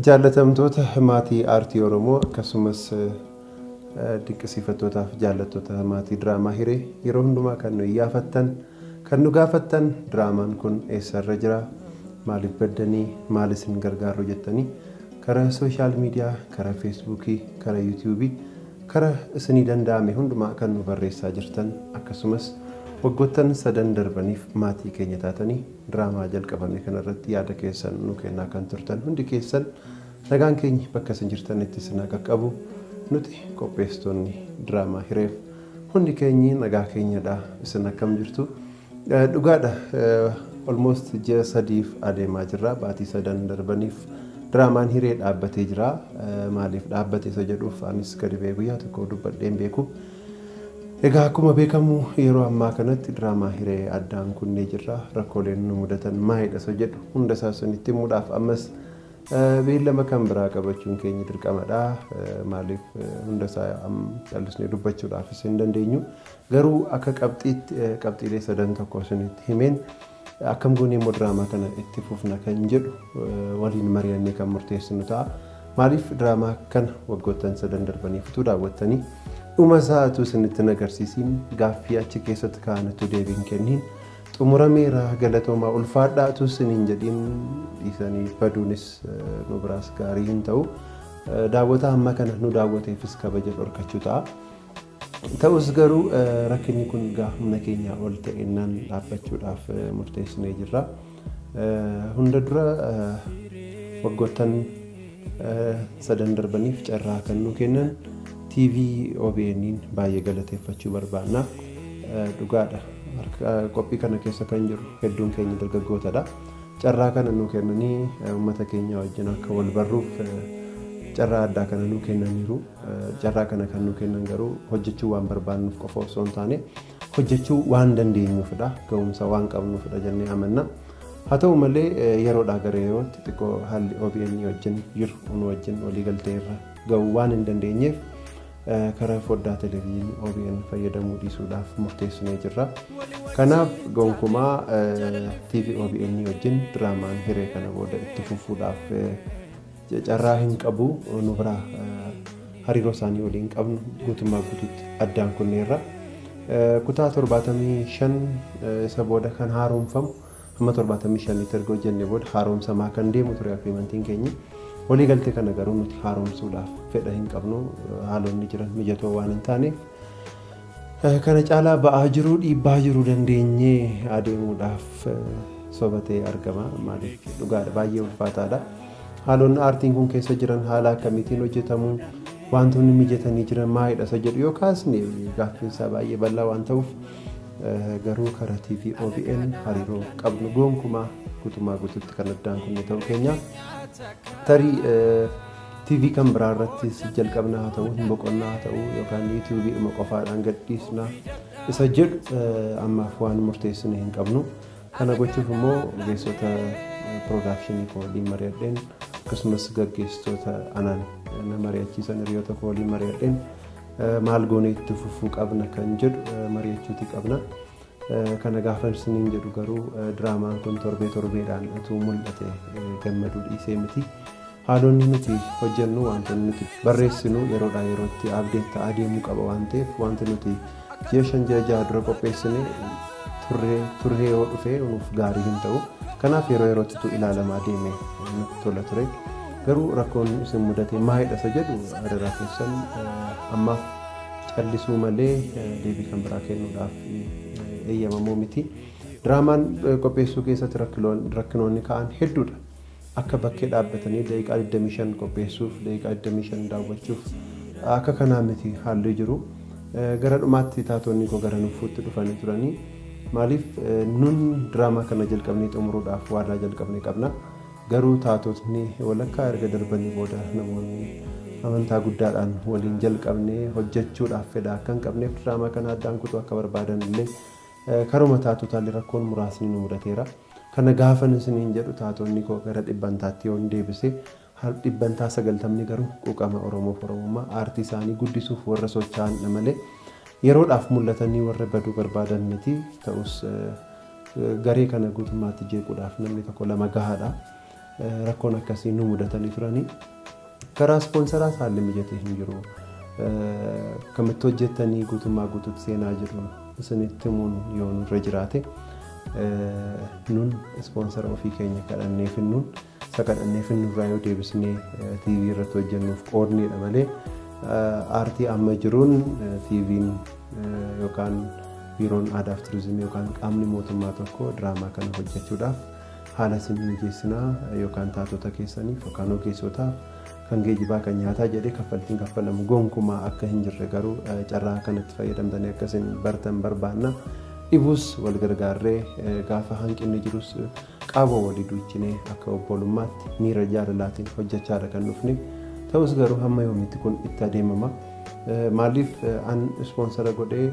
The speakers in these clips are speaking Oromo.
Jaallatamtoota maatii aartii Oromoo akkasumas dinqisiifattootaaf jaallattoota maatii diraamaa Hiree, yeroo hundumaa kan nu iyyaafattan, kan nu gaafattan, diraamaan kun eessarra jira, maaliif baddanii, maal isin gargaaru jettanii karaa social media, karaa Feesbuukii, karaa Yuutiyuubii, karaa isinii danda'ame hundumaa kan nu barreessaa jirtan, akkasumas waggoottan sadan darbaniif maatii keenya taatanii diraamaa jalqabame kanarratti yaada keessan nu kennaa kan turtan hundi keessan, nagaan keenya bakka isin jirtanitti isin haa qaqqabu. Nuti qopheessitoonni diraamaa Hireef hundi keenyi nagaa keenyadha. Isin akkam jirtu? Dhugaadha, almost ji'a 3f adeemaa jirra. Baatii sadan darbaniif diraamaan Hiree dhaabbatee jira. Maaliif dhaabbate isa jedhuuf anis gadi ba'ee guyyaa tokko dubbadheen beeku. Egaa akkuma beekamu yeroo ammaa kanatti diraamaa Hiree addaan kunnee jirra. Rakkooleen nu mudatan maalidha isa jedhu hunda isaa isinitti himuudhaaf ammas beellama kan biraa qabachuun keenya dirqamadha. Maaliif hunda isaa callisnee dubbachuudhaafis hin dandeenyu. Garuu akka qabxiitti qabxiilee sadan tokko isinitti himeen, akkam goonee immoo diraamaa kana itti fufna kan jedhu waliin mari'annee kan murteessinu ta'a. Maaliif diraamaa kana waggoottan sadan darbaniif utuu daawwattanii dhuma isaa utuu isinitti agarsiisiin, gaaffii achi keessatti kaa'anatu deebiin kenniin, xumurameera, galatoomaa, ulfaadhaa utuu isiniin jedhiin dhiisanii baduunis nu biraas gaarii hin ta'u. Daawwata amma kana nu daawwateefis kabaja dhorkachuu ta'a. Ta'us garuu rakkinni kun egaa humna keenyaa ol ta'ennaan dhaabbachuudhaaf murteessinee jirra. Hunda dura waggoottan sadan darbaniif carraa kan nu kennan TV OBN'n baay'ee galateeffachuu barbaanna. Dhugaadha. Qophii kana keessa kan jiru hedduun keenya dargaggootadha. Carraa kana nu kennanii uummata keenya wajjin akka wal barruuf carraa addaa kana nu kennaniiru. Carraa kana kan nu kennan garuu hojjechuu waan barbaannuuf qofa osoo hin taane hojjechuu waan dandeenyuufidha. Ga'umsa waan qabnuufidha jennee amanna. Haa ta'u malee yeroodhaa gara yerootti xiqqoo haalli OBN wajjin jiru nu wajjin waliigaltee irra ga'uu waan hin dandeenyeef karaa foddaa televezyiinii OBN fayyadamuu dhiisuudhaaf murteessinee jirra. Kanaaf gonkumaa TV OBN wajjin diraamaan Hiree kana booda itti fufuudhaaf carraa hin qabu. Nu biraa hariiroo isaanii waliin qabnu guutummaa guutuutti addaan kunneerra. Kutaa 75 isa booda kan haaromfamu, hamma 75tti erga hojjennee booda haaromsamaa kan deemu ture agreementiin keenya. Waliigaltee kana garuu nuti haaromsuudhaaf fedha hin qabnu, haalonni jiran mijatoo waan hin taaneef. Kana caalaa ba'aa jiru, dhiibbaa jiru dandeenyee adeemuudhaaf sobatee argama. Maaliif dhugaadha, baay'ee ulfaataadha. Haalonni aartiin kun keessa jiran haala akkamiitiin hojjetamu, wantoonni mijatanii jiran maalidha isa jedhu yoo kaasne gaaffiin isaa baay'ee bal'aa waan ta'uuf, garuu karaa TV OBN hariiroo qabnu gonkumaa guutummaa guutuutti kan addaan kunne ta'uu keenya. Tarii TV kan biraa irrattis jalqabna haa ta'u, hin boqonnaa haa ta'u, yookaan yuutuubii dhuma qofaadhaan gadhiisna isa jedhu ammaaf waan murteessine hin qabnu. Kana gochuuf immoo ogeessota piroodakshinii koo waliin mari'adheen, akkasumas gaggeessitoota anaan na mari'achiisan hiriyoota koo waliin mari'adheen, maal goonee itti fufuu qabna kan jedhu mari'achuuti qabna. Kana gaafa isiniin jedhu garuu diraamaan kun torbee torbeedhaan utuu mul'ate gammaduu dhiisee miti. Haalonni nuti hojjennu, wantoonni nuti barreessinu yeroodhaa yerootti update ta'aa deemuu qaba waan ta'eef, wanti nuti ji'a 5, ji'a 6 dura qopheessine turree yoo dhufe nuuf gaarii hin ta'u. Kanaaf yeroo yerootti ilaalamaa deeme nutti tola ture. Garuu rakkoon isin mudate maalidha isa jedhu adaraa keessan ammaaf callisuu malee deebii kan biraa kennuudhaaf eeyyamamoo miti. Diraamaan qopheessuu keessatti rakkinoonni ka'an hedduudha. Akka bakkee dhaabbatanii daqiiqaa 25 qopheessuuf, daqiiqaa 25 daawwachuuf akka kanaa miti haalli jiru. Gara dhumaatti taatonni koo gara nufuutti dhufanii turanii. Maaliif nun diraamaa kana jalqabnee xumuruudhaaf waadaa jalqabnee qabna. Garuu taatotni walakkaa erga darbanii booda namoonni amantaa guddaadhaan waliin jalqabnee hojjechuudhaaf fedha akka hin qabneef diraamaa kana addaan kutuu akka barbaadan illee karuma taatotaallee rakkoon muraasni nu mudateera. Kana gaafan isiniin jedhu taatonni koo gara dhibbantaatti yoon deebise 90% garuu quuqama Oromoof Oromummaa aartii isaanii guddisuuf warra socho'an malee yeroodhaaf mul'atanii warra baduu barbaadan miti. Ta'us garee kana guutummaatti jeequudhaaf namni tokko lama gahaadha. Rakkoon akkasii nu mudatanii turanii. Karaa ispoonsaraas haalli mijatee hin jiru. Kamitti hojjettanii guutummaa guutuutti seenaa jiru isinitti himuun yoo nurra jiraate nun ispoonsara ofii keenya kadhannee finnuun isa kadhannee finnurraa yoo deebisnee TV irratti hojjennuuf qoodneedha malee aartii amma jiruun TV'n yookaan biiroon aadaa fi turizimii yookaan qaamni mootummaa tokko diraamaa kana hojjechuudhaaf haala isin mijeessinaa yookaan taatota keessaniif yookaan ogeessotaaf kan geejjibaa kan nyaataa jedhee kaffaltiin kaffalamu gonkumaa akka hin jirre garuu carraa kanatti fayyadamtanii akka isin bartan barbaanna. Dhibus wal gargaarree gaafa hanqinni jirus qaama walii duuchinee akka obbolummaatti miira jaalalaatiin hojjechaadha kan dhufne. Ta'us garuu hamma yoomiitti kun itti adeemama. Maaliif an ispoonsara godhee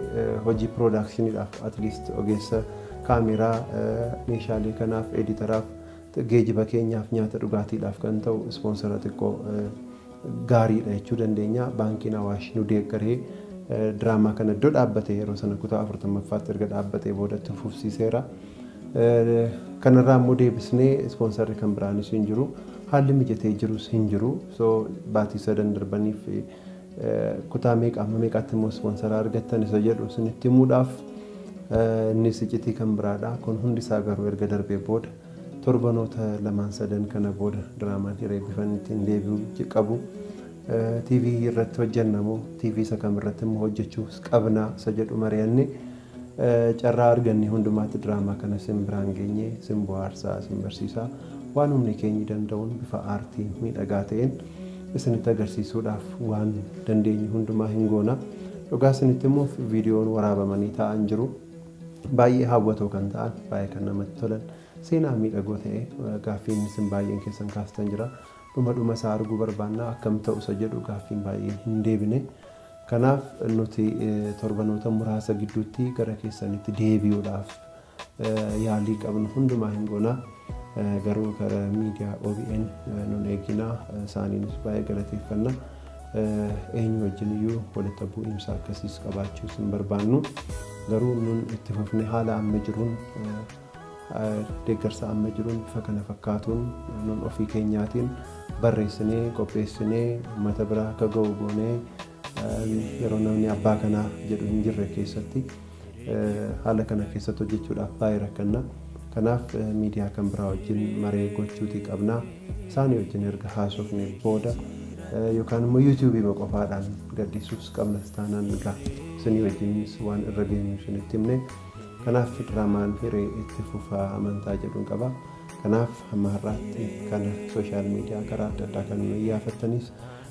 hojii piroodaakshiniidhaaf atliist ogeessa kaameraa meeshaalee kanaaf editaraaf geejjiba keenyaaf nyaata dhugaatiidhaaf kan ta'u ispoonsara xiqqoo gaariidha jechuu dandeenya. Baankiin Awaash nu deeggaree diraamaa kana iddoo dhaabbatee yeroo sana kutaa 40ffaatti erga dhaabbatee boodatti fufsiiseera. Kanarraa immoo deebisnee ispoonsarri kan biraanis hin jiru. Haalli mijatee jirus hin jiru. So baatii sadan darbaniif kutaa meeqa amma meeqaatti immoo ispoonsara argattan isa jedhu isinitti himuudhaaf innis iccitii kan biraadha. Kun hundi isaa garuu erga darbee booda torbanoota lamaan sadan kana booda diraamaan hiree bifan ittiin deebi'uu qabu. TV irratti hojjennamoo TV isa kamirratti immoo hojjechuus qabna isa jedhu mari'anne carraa arganne hundumaatti diraamaa kana sin biraan geenye sin bohaarsaa sin barsiisaa waan humni keenya danda'uun bifa aartii miidhagaa ta'een isinitti agarsiisuudhaaf waan dandeenyu hundumaa hin goona. Dhugaa isinitti immoo viidiyoon waraabamanii taa'an jiru. Baay'ee hawwatoo kan ta'an baay'ee kan namatti tolan seenaa miidhagoo ta'e gaaffiin isin baay'een keessan kaastan jira. Dhuma isaa arguu barbaannaa akkam ta'u isa jedhu gaaffiin baay'een hin deebine. Kanaaf nuti torbanoota muraasa gidduutti gara keessanitti deebi'uudhaaf yaalii qabnu hundumaa hin goona. Garuu karaa miidiyaa OBN nun eeginaa isaaniinis baay'ee galateeffanna. Eenyu wajjin iyyuu walitti bu'iinsa akkasiis qabaachuus hin barbaannu. Garuu nun itti fufne haala amma jiruun deeggarsa amma jiruun bifa kana fakkaatuun nun ofii keenyaatiin barreessinee qopheessinee uummata biraa akka ga'u goonee yeroo namni abbaa kanaa jedhu hin jirre keessatti haala kana keessatti hojjechuudhaaf baay'ee rakkanna. Kanaaf miidiyaa kan biraa wajjin maree gochuutii qabna. Isaanii wajjin erga haasofne booda yookaan immoo yuutuubii qofaadhaan gaddisuus qabna taanaan egaa isinii wajjinis waan irra geenyu isinitti himne. Kanaaf diraamaan hiree itti fufaa amantaa jedhuun qaba. Kanaaf hamma har'aatti kana sooshaal miidiyaa karaa adda addaa kan nu iyyaafattanis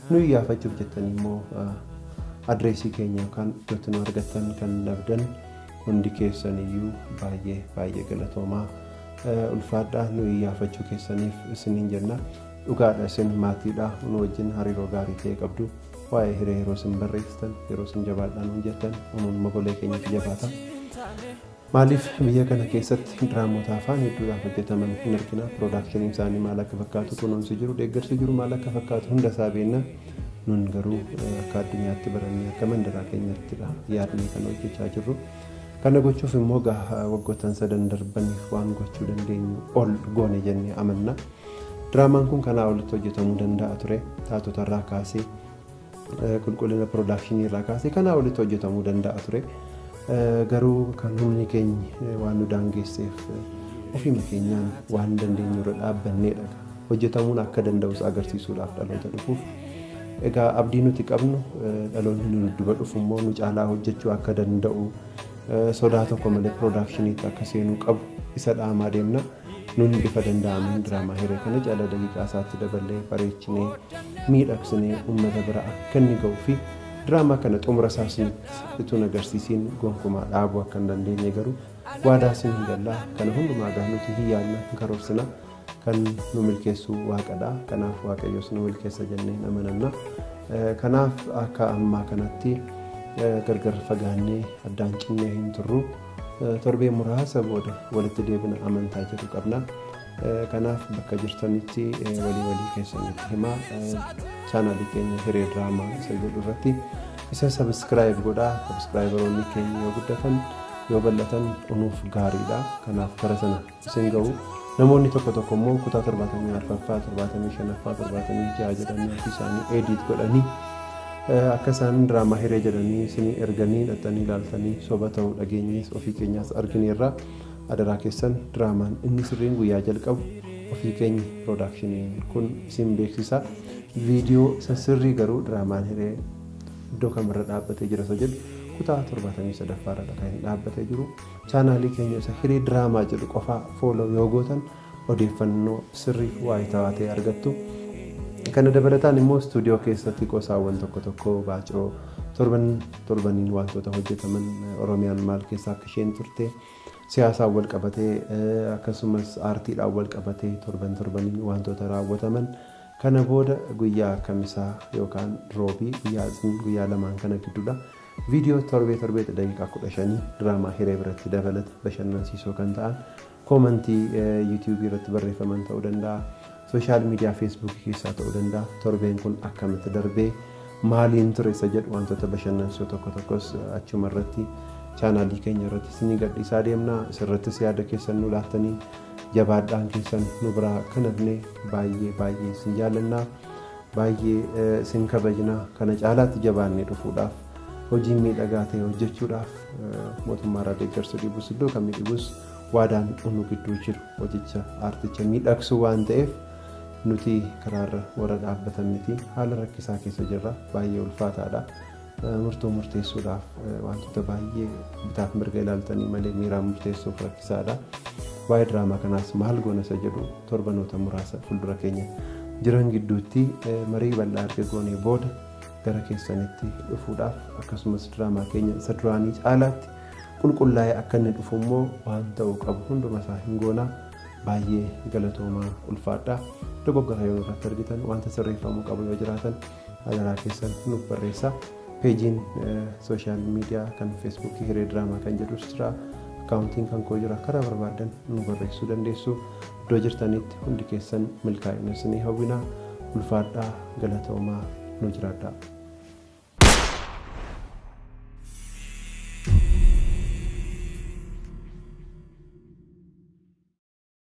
nu iyyaafachuuf jettanii immoo adreesii keenya yookaan iddootti nu argattan kan dhabdan hundi keessaniyyuu baay'ee baay'ee galatoomaa. Ulfaadhaa nu iyyaafachuu keessaniif isiniin jenna. Dhugaadha isin maatiidha nu wajjin hariiroo gaarii ta'e qabdu. Waa'ee hiree yeroo isin barreessitan yeroo isin jabaadhaan hojjettan uumama mogolee keenyatti jabaata. Maaliif biyya kana keessatti diraamoota afaan hedduudhaaf hojjetaman hin argina. Piroodaakshiniin isaanii maal akka fakkaatu kunuunsi jiru deeggarsi jiru maal akka fakkaatu hunda isaa beekna. Nun garuu akka addunyaatti barannee akka mandaraa keenyattidha yaadnee kan hojjechaa jirru. Kana gochuuf immoo waggoottan sadan darbaniif waan gochuu dandeenyu ol goone jennee amanna. Diraamaan kun kanaa olitti hojjetamuu danda'a ture. Taatota irraa kaasee qulqullina piroodakshinii irraa kaasee kanaa olitti hojjetamuu danda'a ture. Garuu kan humni keenya waan nu daangesseef ofiima keenyaan waan dandeenyu irra dhaabbanneedha. Hojjetamuun akka danda'us agarsiisuudhaaf dhaloota dhufuuf. Egaa abdii nuti qabnu dhaloonni nu dudduuba dhufu immoo nu caalaa hojjechuu akka danda'u sodaa tokko malee piroodaakshiniitti akka seenuu qabu isa dhaamaa deemna. Nun bifa danda'ameen diraamaa hiree kana caala daqiiqaa isaatti daballee bareechinee miidhagsinee uummata bira akka inni ga'uu fi diraamaa kana xumura isaa isinitti utuu agarsiisiin gonkumaa dhaabuu akka hin dandeenye garuu waadaa isin hin gallaa. Kana hundumaa gaa nuti hin yaadna hin karoorsina. Kan nu milkeessu waaqadha. Kanaaf waaqayyos nu milkeessa jennee amananna. Kanaaf akka ammaa kanatti gargar fagaannee addaan cinnee hin turru. Torbee muraasa booda walitti deebina amantaa jedhu qabna. Kanaaf bakka jirtanitti walii walii keessanitti himaa. Chaanaalii keenya Hiree Diraamaa isa jedhu irratti isa subscribe godhaa. Subscriberoonni keenya yoo guddatan, yoo bal'atan unuuf gaariidha. Kanaaf kara sana isin ga'u. Namoonni tokko tokko immoo kutaa 74ffaa, 75ffaa, 76 jedhanii ofii isaanii edit godhanii akka isaan diraamaa Hiree jedhanii isinii erganii dhaxxanii ilaaltanii soba ta'uu dhageenyees ofii keenyaas argineerra. Adaraa keessan, diraamaan inni sirriin guyyaa jalqabu ofii keenya productioniin kun isin beeksisa. Viidiyoo isa sirrii garuu diraamaan Hiree iddoo kamirra dhaabbatee jira isa jedhu kutaa 73ffaarra kan inni dhaabbatee jiru. Chaanaalii keenya isa Hiree Diraamaa jedhu qofaa follow yoo gootan odeeffannoo sirrii waayitawaa ta'e argattu. Kana dabalataan immoo istuudiyoo keessatti qosaawwan tokko tokko, baacoo, torban torbaniin wantoota hojjetaman, Oromiyaan maal keessa akka isheen turte, siyaasaan wal qabatee akkasumas aartiidhaan wal qabatee torban torbaniin wantoota raawwataman kana booda guyyaa Kamisaa yookaan Roobii, guyyaa lamaan kana gidduudha. Viidiyoo torbee torbeetti daqiiqaa 15 diraamaa Hiree biratti dabalata bashannansiisoo kan ta'an, commentii YouTubeii irratti barreeffaman ta'uu danda'a. Social media Facebookii keessaa ta'uu danda'a. Torbeen kun akkamitti darbee, maaliin ture isa jedhu wantoota bashannansiisoo tokko tokkos achuma irratti chaanaalii keenya irratti isinii gadhiisaa deemna. Isirrattis yaada keessan nu laattanii jabaadhaan keessan nu biraa kan hafne baay'ee baay'ee isin jaallannaa, baay'ee isin kabajnaa. Kana caalaatti jabaannee dhufuudhaaf, hojii miidhagaa ta'e hojjechuudhaaf, mootummaarraa deeggarsa dhibus, iddoo kamii dhibus, waadaan nu gidduu jiru hojicha aarticha miidhagsuu waan ta'eef nuti karaarra warra dhaabbatan miti. Haala rakkisaa keessa jirra, baay'ee ulfaataadha. Murtoo murteessuudhaaf wantoota baay'ee bitaaf mirga ilaaltanii malee miiraan murteessuuf rakkisaadha. Waa'ee diraamaa kanaas maal goona isa jedhu torbanoota muraasa fuuldura keenya jiran gidduutti marii bal'aa erga goonee booda gara keessanitti dhufuudhaaf, akkasumas diraamaa keenya isa duraanii caalaatti qulqullaa'ee akka inni dhufu immoo waan ta'uu qabu hunduma isaa hin goonaa. Baay'ee galatoomaa, ulfaadhaa. Dogoggora yoo irratti argitan, wanta sirreeffamuu qabu yoo jiraatan, adaraa keessan nuuf barreessaa. Pageiin social media kan Facebookii Hiree Diraamaa kan jedhus jira. Accountiin kan koo jira, karaa barbaadan nu barreessuu dandeessu. Iddoo jirtanitti hundi keessan milkaa'ina isinii hawwinaa. Ulfaadhaa, galatoomaa, nu jiraadhaa.